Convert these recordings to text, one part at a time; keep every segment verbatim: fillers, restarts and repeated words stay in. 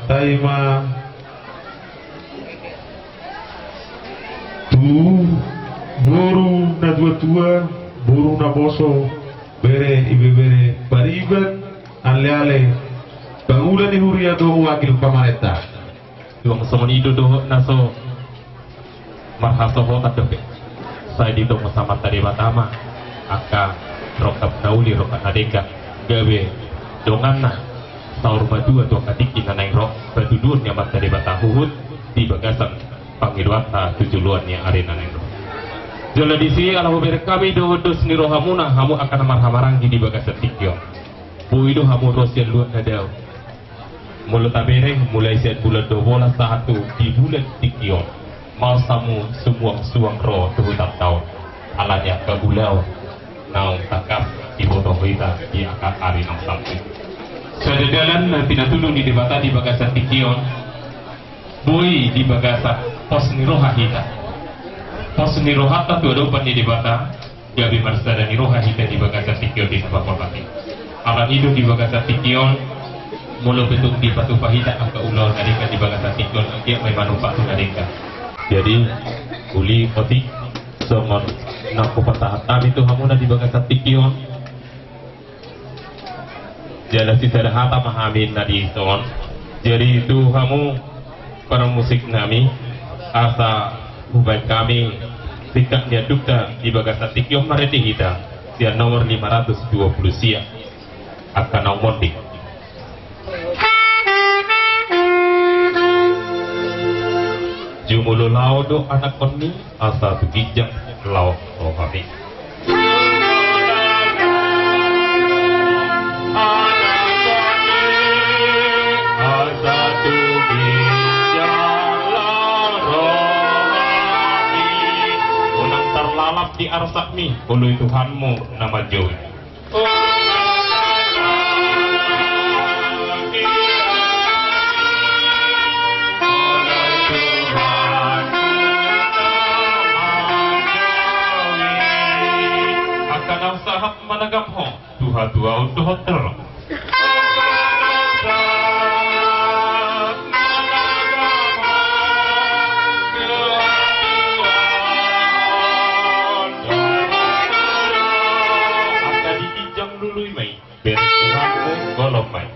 Taima tu boru na tua-tua, boru na poso, bere, ibebere, pariban, ale-ale, pangula ni huria dohot wakil pamarenta. Tuang songon i do dohot na so marhasohotan dope. Sai ditongos Amanta Debata ma angka rongkap na uli, rongkap na denggan, gabe donganna saur matua tu angka tingki na naeng ro, patuduhon ni Amanta Debata huhut di bagasan pangidoanta tu joloan ni ari na naeng ro. Jala disi ala hubereng hami dohot dos ni rohamuna, hamu angka na marhahamaranggi di bagasan tingki on. Boi do hamu ro sian luat na dao. Molo tabereng, mulai sian bulan dua bolas sahat tu di bulan tingki on, maos hamu sumuang-suang ro tu hutanta on, ala ni angka ulaon naung tangkas diboto hita di angka ari naung salpu. Sada dalan na pinatudu ni Debata di bagasan tingki on, boi di bagasan pos ni roha hita. Pos ni rohanta tu adopan ni Debata, gabe marsada ni roha hita di bagasan tingki on di na parpoltak i. Ala ni do di bagasan tingki on, molo pe tung dipatupa hita angka ulaon na denggan di bagasan tingki on, anggiat ma i manumpak tu na denggan. Jadi, uli, otik, songon na hupatahan hami tu hamuna di bagasan tingki on. Jala sisada hata ma hami na dison. Jadi tu hamu para musik nami, asa hubaen hami tingkat ni andukta di bagasan tingki on, marende hita sian nomor lima ratus dua puluh sia, angka naung monding. Jumolo laho do anakkon ni, asa tu ginjang laho rohami. Asa tu ginjang laho rohami. Unang tarlalap di arsakmi, oloi Tuhanmu na manjou. Angka naung sahat managam ho tu hatuaon dohot torop. Angka di ginjang lului ma i, bere Tuhanmu golom ma i.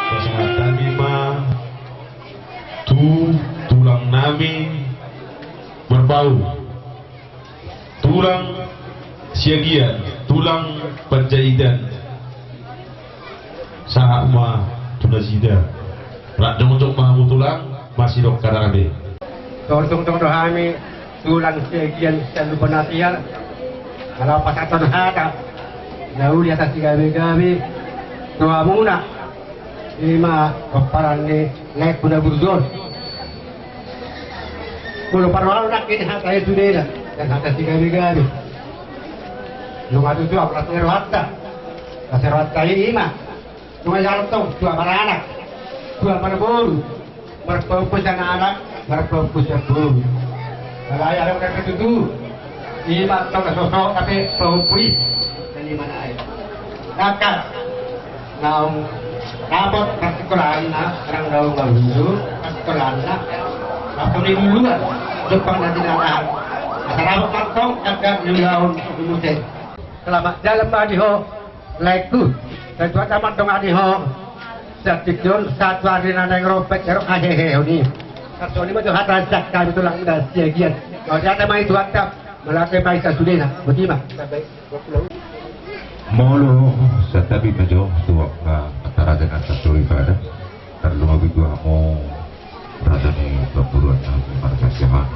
Pasahat hami ma tu tulang nami Marbau, tulang Siagian, tulang Panjaitan. Sahat ma tu nasida. Rap jongjong ma hamu tulang, masidok hata be. Tongtong do hami tulang Siagian sian Lumban Atia, ala pasahathon hata na uli, hata sigabegabe tu hamuna. Ima pomparan ni laengku na burju on. Molo parrohaon nangkin hata i sudena, dan hata sigabegabe. Nunga tutu ahu las ni rohanta. Las ni rohanta i ima. Nunga jalo tong tua maranak, tua marboru, marpahompu sian anak, marpahompu sian boru. Alai adong na pe tutu. Ima tong na sosok, tapi pahompu i. Dan ima na ai. Dangka. Naung dapot parsikolaan na, naung dapot parsikolaan na. Naung diluluan, jopang na tinanahan. Asa dapot mantong, angka diluluan, diluluan. Selamat jalan ma di ho. Laengku, sai Tuhanta mandongani ho. Sahat tu on, sahat tu ari na naeng ro, pe ro ahehe on i. Sahat tu on i ma jo hata sian hami tulang na Siagian. Mauliate ma i Tuhanta, mauliate ma i sasudena. Boti ma. Molo santabi ma jo tu angka raja na sasori pada. Tarlumobi tu hamu raja ni parboruon nami marga Siahaan.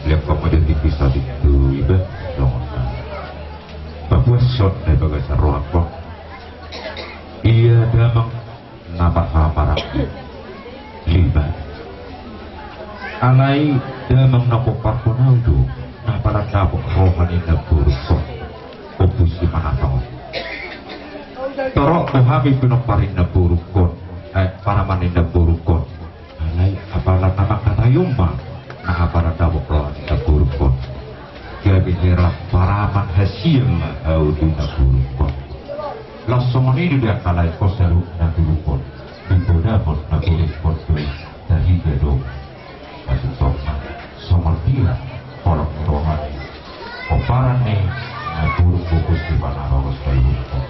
Liat hamu jo tingki sahat tu iba, songon na papuashon na di bagasan rohangkon. Ia damang na marhahamaranggi lima. Alai damang na pomparhon ahu do na paradapot roha ni namborungkon. Ompu si Manata on. Torop do hami pinompar ni namborungkon, eh, parumaen ni namborungkon. Alai Pala na mangkataion ma na apala dapot roha ni na buruk on. Gabe hera paraman hasian ma au di na buruk on. Laos songon i do di angka lae on saluhut na buruk on. Di podahon na buruk on do i, tahiga do. Pasintongna songon dia holong ni roha ni pomparan ni na buruk, bogus di panaroros saluhut on.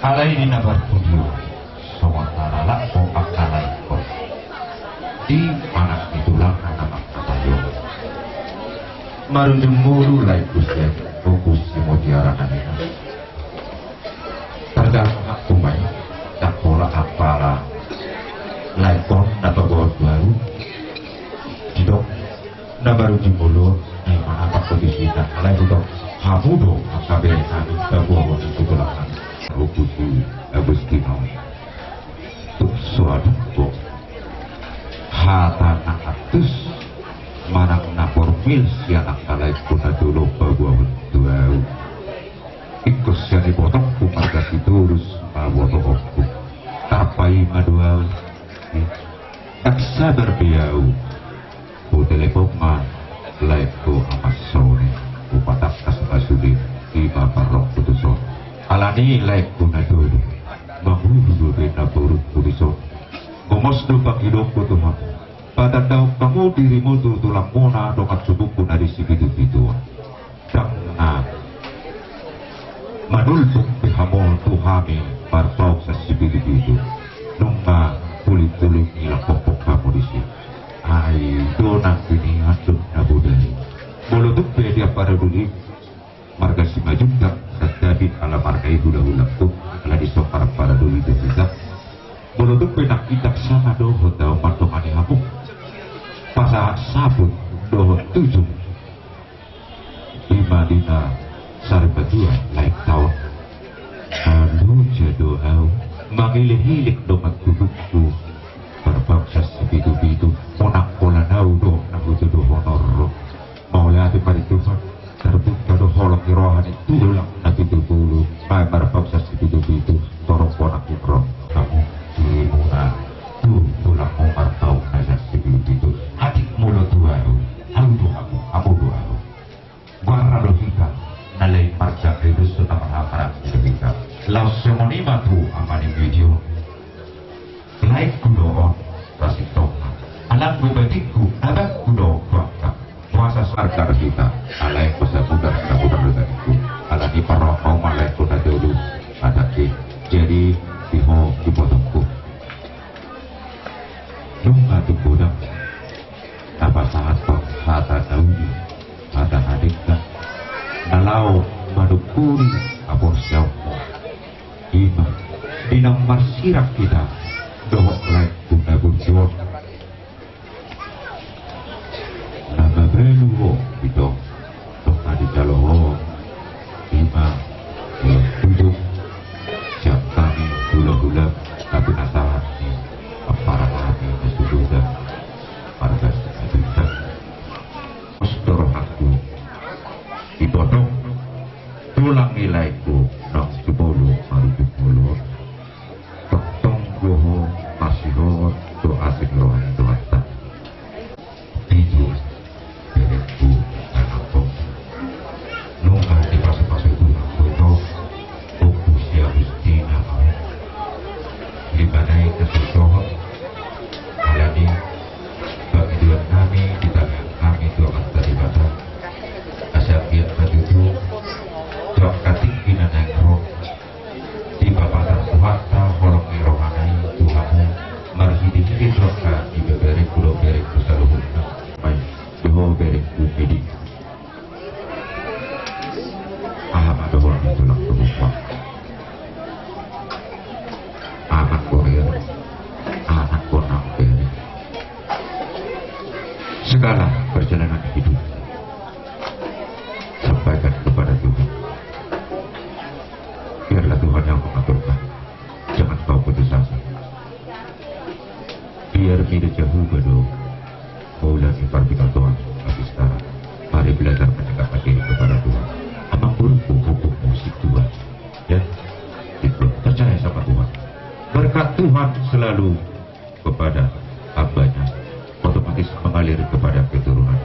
Alai di na parpudi on songon na lalap pomparan na lae on. Di manang di tulangna na mangkataion. Marujung mulu lae on sian bogus si mutiara na hina. Tardalahon hamu ma i, ndang pola apala lae on na paboaon tu ahu. Didok na marujung mulu on, ai manatap kondisina, alai hudok hamu do angka bere nami paboaon tu tulang nami. Hupusi Agustinus. Tuk so adong do hata na atus manang na formil sian angka laengku na jolo paboaon tu ahu. Ingkon sian ibotongku marga Sitorus ma botoonku. Tarpaima do ahu. Ndang sabar be ahu. Hutelepon ma laengku Amansauni, hupatangkas ma sude, ima parrongku tuson. Alani laengku na jolo, mangolu dope na borungku dison. Gomos do pangidoanku tu hamu. Patandahon hamu dirimu tu tulangmuna dongan suhutku na di Sipitu-pitu on. Ndang na manulpuk be hamu tu hami marpaung sian Sipitu-pitu. Nunga puling-puling i lampok hamu disi. Ai do nang bini andung na bodari. Molo tung pe dia paraduli marga Simanjuntak, santabi ala marga i hula-hulangku, ala dison marparaduli do hita. Molo tung pe nang indak sanga dohot ahu mandongani hamu pasahat saput dohot tujung. Ima di na sarimatua lae on. Loja do ahu mangilek-ilek dongan suhutku. Parpaung sian Sipitu-pitu, monang holan ahu do na hutuduhon on ro. Mauliate ma di Tuhan, tarbuka do holong ni roha ni tulang na pitu pulu, na marpaung sian Sipitu-pitu, torop monang i ro. Hamu, imuna tu tulangmu marpaung na sian Sipitu-pitu. Atik molo tu ahu, ahu do hamu, hamu do ahu. Goarna do hita, na lae marga Kritus tu na marhaha-maranggi do hita. Laos songon i ma tu ama ni video. Laengku do on, pasintongna. Alangku batingku, abangku do on, bangka. Puasa sadar hita, alai pasamudar, samudar do tadingku. Alani parrohangku ma laengku na jolo, adakku. Jadi, di ho, di potongku. Nunga tung godang na pasahathon hata na uli, hata na denggan, na laho manungkuri haporseaonmu. Ima, di na marsirang hita dohot laengku na burju on. Na mabalu ho, itong. Tong na dijalo ho, ima, ulos bujung, sian hami hula-hula, na pinasahat ni ampara nami na sududa, marga Simanjuntak. Pos do rohangku, ibotong tulang ni laengku, naung sipulu marujung mulu on. Tongtong do ho masihol do asa ni roha ni Tuhanta. Pitu, berengku, anakku. Nunga dipasu-pasu Tuhan do i, Ompu si Agustina. Di mana i na so sohot, alani pangidoan nami, di tangan nami tu Amanta Debata. Asa anggiat ma tutu, tu angka tingki na naeng ro, dipapatang Tuhanta holong ni rohana i tu hamu, marhite-hite tu angka ibeberengku dohot berengku saluhutna. Baik, di ho berengku Medi. Aha ma dohonon ni tulang tu ho? Anak borer, anak bonang bere. Segala perjalanan hidup sampaikan kepada Tuhan. Biarlah Tuhan yang mengaturkan. Jangan kau putus asa. Biar mida jahu bado, maulangi parbinotoan, tapi sekarang mari belajar mendekatkan diri kepada Tuhan. Amang boru, hukum musik Tuhan. Ya, gitu. Percaya sama Tuhan. Berkat Tuhan selalu kepada hambanya. Mengalir kepada keturunan.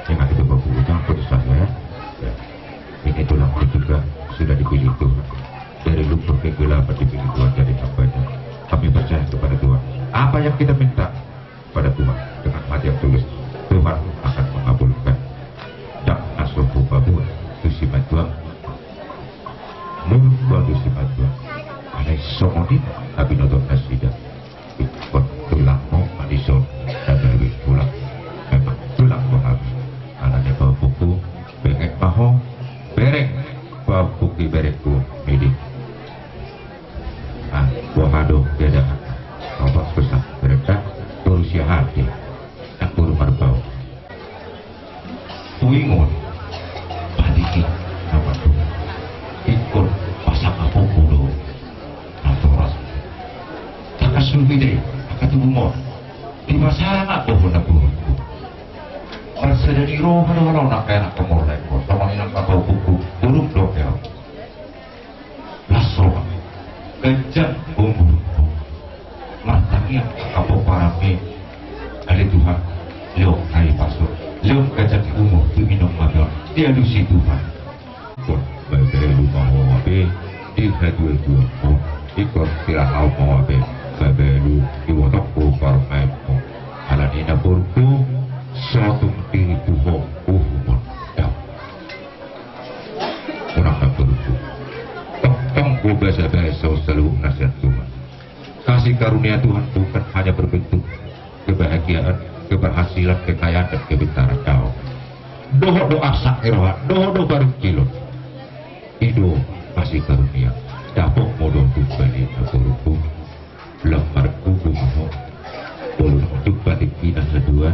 Ingat itu, Bapak Ibu, jangan putus asa, ya. Ya. Ini tulangmu juga sudah dipilih Tuhan. Dari lumpur kegelapan dipilih Tuhan jadi hambanya. Kami percaya kepada Tuhan. Apa yang kita minta pada Tuhan dengan hati yang tulus, Tuhan akan mengabulkan. Ndang na so hupaboa tu simatuam, molo hupaboa tu simatuam, alai songon i na binoto nasida. Ingkon tulangmu manang dison na gabe tulang. Memang tulang do hami. Alani i, pahompu, bereng ma ho, bereng, pahompu, berengku Midi. Ah, boha do keadaan? Obat pesan bereng, boru Siahaan, nang boru Marbau. Huingot patik i na mandok, ingkon pasangapon molo natoras. Tangkas luhut i, angka tubu on, dipasangap do ho na boru. Marsada ni roha do ho na angka anak, pamorda ingkon, songon i nang pahompu, buruk do ho. Las roha, ganjang umur. Martangiang angka pomparanmi. Ale Tuhan, lehon hahipason, lehon ganjang umur tu inongmami on. Dialusi Tuhan. Ingkon mabalu ma ho ape di hatuatuanmu. Ingkon sirahon ma ho ape mabalu ibotongku parumaenmu. Alani i, na boruku, sotung diri tu ho uhumon. Dao. Unang na boruku. Tongtong do basa-basa on saluhutna sian Tuhan. Kasih karunia Tuhan bukan hanya berbentuk kebahagiaan, keberhasilan, kekayaan, dan kepintaran. Dao. Dohot do arsak ni roha, dohot do parungkilon. I do kasih karunia. Dapot molo tumbal i, na boruku. Lam margogo ma ho. Molo nunga jumpa tingkina na dua,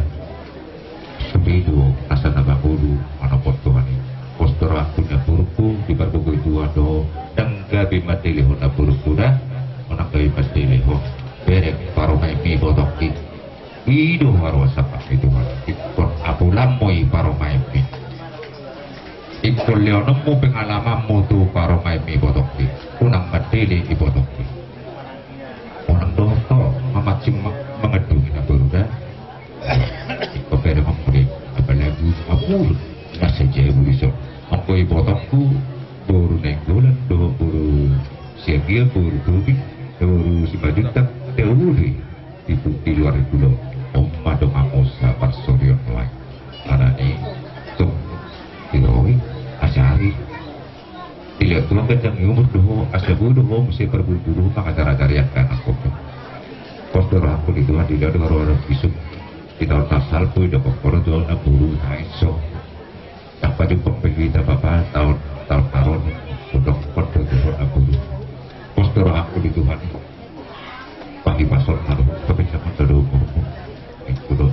sude do asa na mangolu manopot Tuhan i. Pos do rohangku, na boruku, dipargogoi Tuhan do ho. Ndang gabe matele ho, na boruku, da. Unang gabe matele ho. Bereng parumaenmi ibotongki. I do haroa sangkap ni Tuhan. Ingkon apulanmu i parumaenmi. Ingkon lehononmu pengalamanmu tu parumaenmi ibotongki. Unang matele ibotongki. Unang dohot ho mamancing ma-, mangandungi, na boru, da. Ingkon bereng ma muli, apalagi apul na sajabu dison. Anggo ibotongku, boru Nainggolan dohot boru Siagian, boru Tobing, boru Simanjuntak, dao do i. Di pu-, di luar di pulo. On ma donganmu saparsorion lae. Alani i, tung, dilehon i, asa ari. Dilehon Tuhan ganjang ni umur do ho, asa boi do ho muse parbulbul mangajar-ajari angka anakkonmu. Pos do rohangku di Tuhan, dilehon do haroa na bisuk. Di taon na salpu i, didok ho do tu ahu, na boru, na i so. Ndang pajumpang be hita, Bapa, taon, taon na ro, hudok ho do tu ho, na boru. Pos do rohangku di Tuhan i. Pahipason ma dohot pabinsangan do umurmu. Ingkon do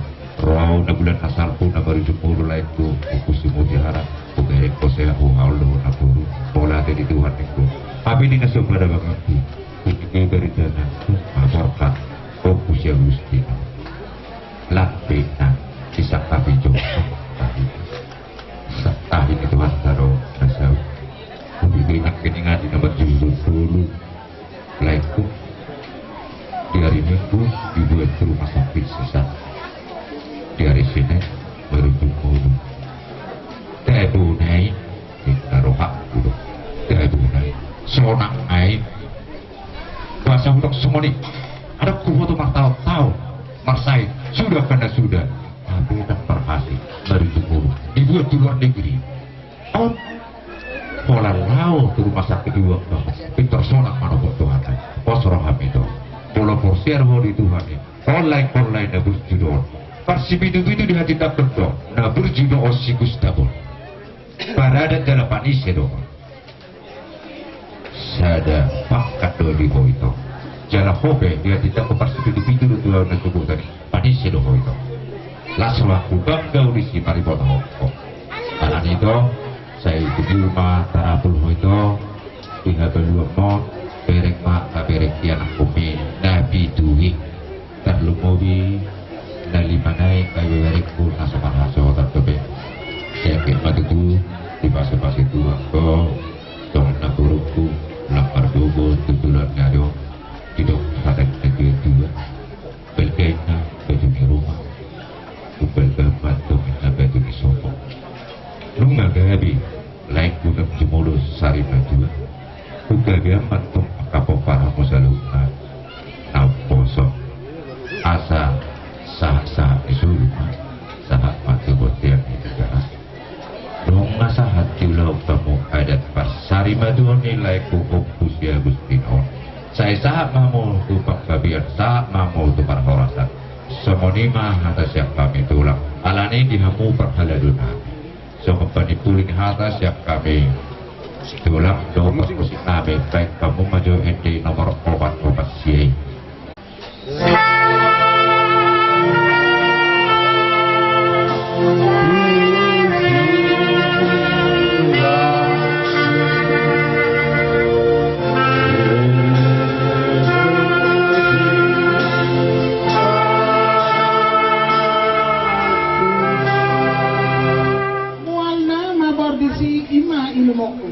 ro ahu na bulan na salpu na marujung ngolu, laengku, Ompu si Mutiara, hubereng ho, sai huhaol do ho, na boru. Mauliate di Tuhan, ningku. Hape di na so pada bangangku, tingki barita na, maporkan, Ompu si Agustina. Lampe na disangkapi jo. Tahi. Sa-, tahi ni Tuhanta do na saut. Hubereng nangkiningan di nomor jujur dulu. Laengku, di hari Minggu dibuat tu rumah sakit sisa. Di hari Senin marujung ngolu. Tabo nai, di na rohangku do. Tabo nai. Sonang nai. Boasa hudok songon i? Adong huboto martaon-taon, marsahit, sudah kana sudah. Hape ndang berhasil, marujung ngolu. Dibuat tu luar negeri. On, pola laho tu rumah sakit, dibuat, pintor sonang manopot Tuhan. Pos roham i do. Molo porsea ho di Tuhan i, pola i, pola i na burju do on. Parsipitu-pitu dihatindangkon do, na burju do on si Gustab on. Paradat jala panise do on. Sada pangkat do di ho ito. Jala ho pe dihatindangkon parsipitu-pitu do tu ahu na sogot tadi. Panise do ho ito. Las rohangku, bangga ulisi maribot ho. Alani i do, sai tubu ma tarapul ho ito. Di habaluonmon, bereng ma angka bereng ni anakkonmi na pitu i. Tarlumobi na lima nai, angka ibeberengku na so marhasohotan dope. Sai anggiat ma tutu dipasu-pasu Tuhan ho, songon na borungku, lam margogo tu joloan ni ari on. Didok hata ni natua-tua: Balga inna baju ni ruma, Umbal bamban tu na batu ni sopo. Nunga gabe laengku na jumolo sari matua. Ugabe amban tong angka pomparanmu saluhutna na umposo. Asa sahat-sahat ni solu ma, sahat ma tu bontean ni negara. Nunga sahat diulahon hamu adat parsari matua ni laengku Ompu si Agustin on. Sai sahat ma hamu tu panggabean, sahat ma hamu tu parhorasan. Songon i ma hata sian hami tulang. Alani di hamu parhalado nami. Songon panimpuli ni hata sian hami tulang dohot parmusik nami, baen hamu ma jo ende nomor opat opat sia i. Mual nama bordisi ima ilumokku.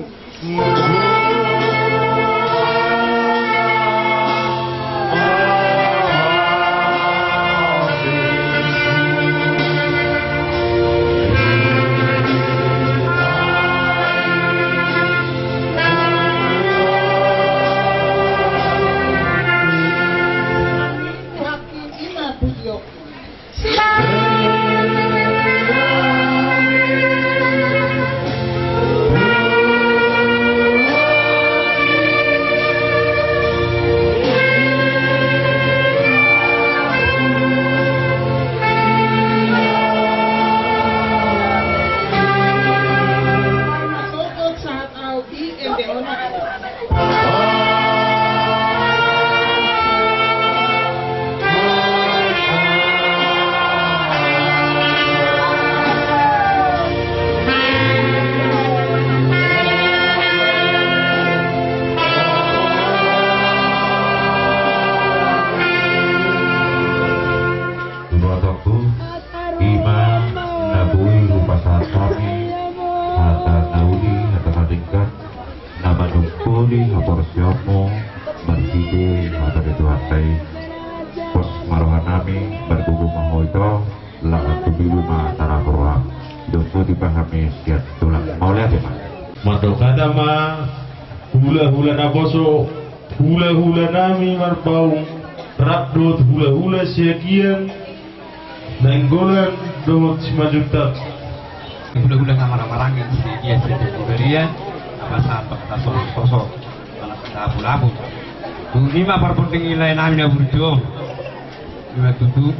Ima na boi hupasahat hami hata na uli, hata na denggan, na manungkoli haporseaonmu marhite hata ni Tuhanta i. Pos ma roha nami, margogo ma ho ito, laho tu bilu ma tarap roham. Didok boti pe hami sian tulang. Mauliate ma. Mandok hata ma hulahula naposo, hulahula nami Marpaung, rap dohot hulahula Siagian, Nainggolan dohot Simanjuntak. Hulahula na marhahamaranggi Siagian, Siagian Sibarian, na pasahat hata songon soso, na hata lapu-lapu. Dung i ma parponding ni lae nami na burju on. Ima tutu,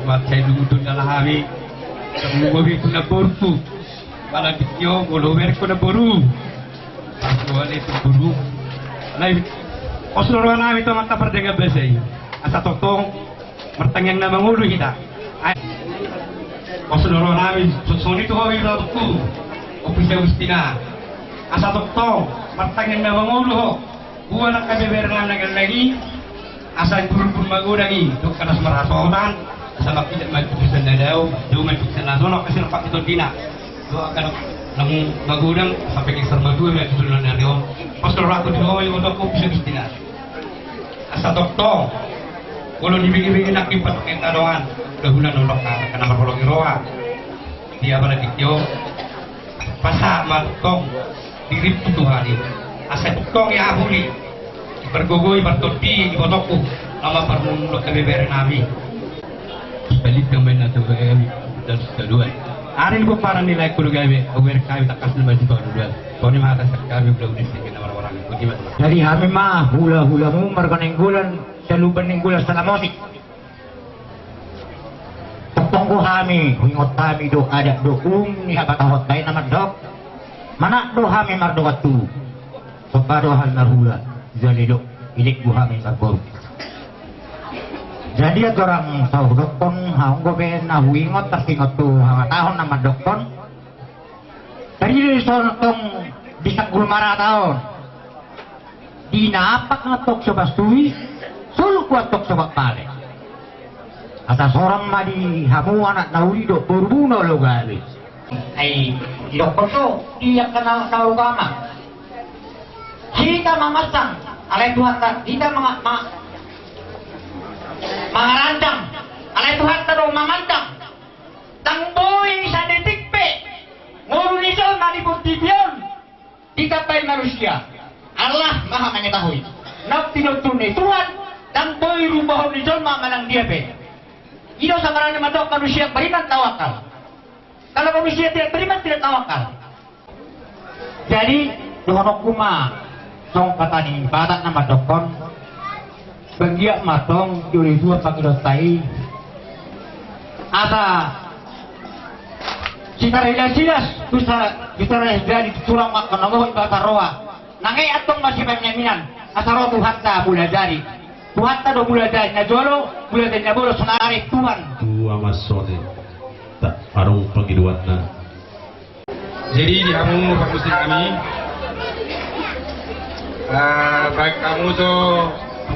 ima sai lungudon dalan hami. Saluhut ma be tu namborungku. Pala disi on, molo huberengko namboru. Pasuale tu boru. Alai pos do roha nami tu amanta pardenggan basa i. Asa tongtong martangiang na mangolu hita. Ai, pos do roha nami, so-, songon i tu ho, ito, amangku Ompu si Agustina. Asa tongtong martangiang na mangolu ho. Boha angka beberenami na gelleng i, asa burung-burung magodang i, dohot angka na so marhasohotan, asa mangkijak ma tu basa na dao, dao ma tu basa na sono, asa na pake tondina. Dohot angka na magodang, asa pake sar matua ma tu tondina na dao. Pos do rohangku di ho, ito, amangku Ompu si Agustina. Asa tongtong, molo dibege-bege nangkin patok ni angka dongan, hulahula na uli, angka na marholong ni roha. Di apala disi on, pasahat ma tongtong dirimpu tu Tuhan i. Asa tongtong i hamu i, margogo i, martondi ibotongku, na mamparmulak angka beberenami. Balik na main na tu kami dan sekeduan. Ari ni pomparan ni laengku do gabe, hubereng hami tangkas na masipauluan. Songon i ma hata sian hami, hulahula Siagian na marhahamaranggi. Jadi hami ma hulahulamu marga Nainggolan, Saluban Nainggolan Salamosi. Tongtong do hami, huingot hami do adat dohot uhum ni hapatahon baen na mandok. Manat do hami mardongan tubu. Somba do hami marhula, jala ilek do hami marboru. Jadi andorang sahudokkon, anggo pe na huingot, tarsingot tu hangatahon na mandokkon. Tarida do i songon tong di Sanggul Marata on. Di na ampak na tong so pastui, solu buat tong so bale. Asa sorang ma di hamu anak na uli dohot borumuna olo gabe. Ai didokkon do di angka na, na ugama. Hita mamansang, alai Tuhanta, hita manga-, ma-, mangarandang, alai Tuhanta do mamandang. manusia. Allah Maha Mengetahui. Naung tinontu ni Tuhan, ndang boi rubahon ni jolma manang dia pe. I do sabarani mandok manusia beriman tawakal. Kalau manusia tidak beriman, tidak tawakal. Jadi, dohononku ma, songon hata ni Batak na mandokkon, banggiat ma tong, jolo i Tuhan pangidoanta i. Asa, sitara ilas-ilas, bisa, sitara ilas-ilas, tulang mangkon na mohon Batak roha. Nang i antong masih pemiaminan, asa ro Tuhanta mula jadi. Tuhanta do mula jadi, na jolo, mula jadi na bolon, sonari Tuhan. Tua masone. Tak adong pangidoanna. Jadi di hamu parmusik nami, eh, baen hamu jo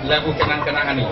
lagu kenang-kenangan i.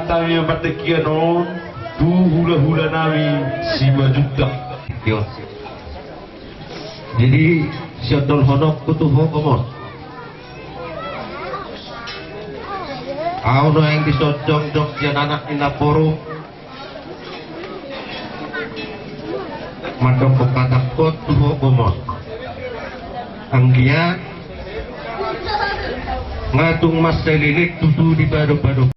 Hami ma partingkian on tu hulahula nami Simanjuntak. Jadi siondolhononku tu ho Komor. Ahu nuaeng dison jongjong sian anak ni namboru mandokkon hata on tu ho Komor. Anggiat nga tung mansai leleng tutu di pado-pado